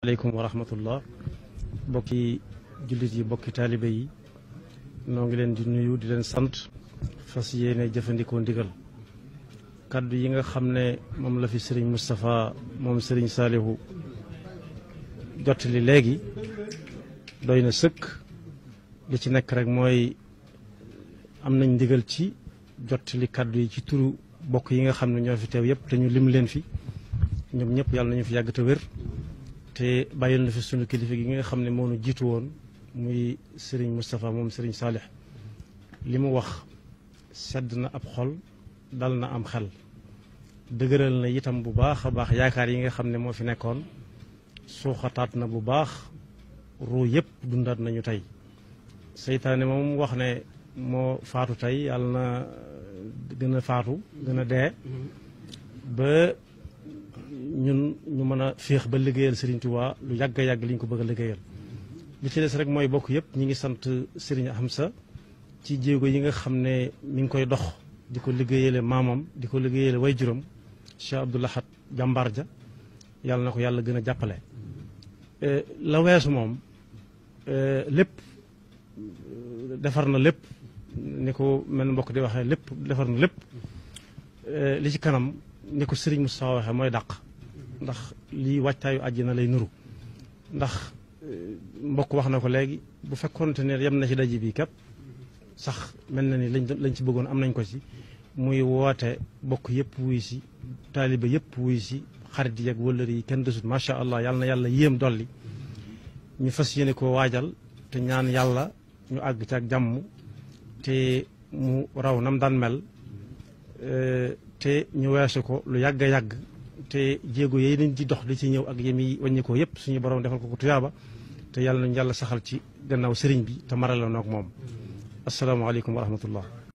aleykum wa rahmatullah bokki jullit yi bokki taalibe yi noo ngi leen di nuyu di leen sant fas yéene jëfandikoo ndigal kaddu yi nga xam ne moom la fi sëriñ Moustapha moom sëriñ Saalihu jottali léegi doy na sëkk li ci nekk rek mooy am nañ ndigal ci jottali kaddu yi ci turu bokk yi nga xam ne ñoo fi teew yëpp te ñu lim leen fi ñoom ñëpp yàlla nañu fi yàgg te wér te bàyyil na fi sunu kilifa gi nga xam ne moo nu jiitu woon muy sëriñ Moustapha moom sëriñ Saalih li mu wax sedd na ab xol dal na am xel dëgëral na itam bu baax a baax yaakaar yi nga xam ne moo fi nekkoon suuxataat na bu baax ruu yëpp dundaat nañu tey seytaane moom wax ne moo faatu tey yàlla na gën a faatu gën a dee ba ñun ñu mën a féex ba liggéeyal Serigne Touba lu yàgg a yàgg li ñu ko bëgg a liggéeyal li ci des rek mooy bokk yëpp ñi ngi sant Serigne Hamza ci jéego yi nga xam ne mi ngi koy dox di ko liggéeyale maamam di ko liggéeyale way juróom Cheikh Abdou Lahad jàmbaar ja yàlla na ko yàlla gën a jàppale la weesu moom lépp defar na lépp ni ko mel mbokk di waxee lépp defar na lépp li ci kanam ni ko Serigne Moustapha waxee mooy dàq ndax lii wàccaayu àjjana lay nuru ndax mbokk wax na ko léegi bu fekkoonte ne yem na ci daje bi képp sax mel na ni lañ ci bëggoon am nañ ko ci muy woote bokk yëpp wuy si taaliba yëpp wuy si xarit yi ak wëllër yi kenn desut macha allah yàlla na yàlla yéem dolli ñu fas yéene ko waajal te ñaan yàlla ñu àgg ci ak jàmm te mu raw nam daan mel te ñu weesu ko lu yàgg a yàgg te jéego yi nañ di dox di ci ñëw ak yemi wàññi ko yëpp suñu borom defal ko tuyaaba te yàlla nañu yàlla saxal ci gannaaw sëriñ bi te marala noog moom asalaamaaleykum wa rahmatullah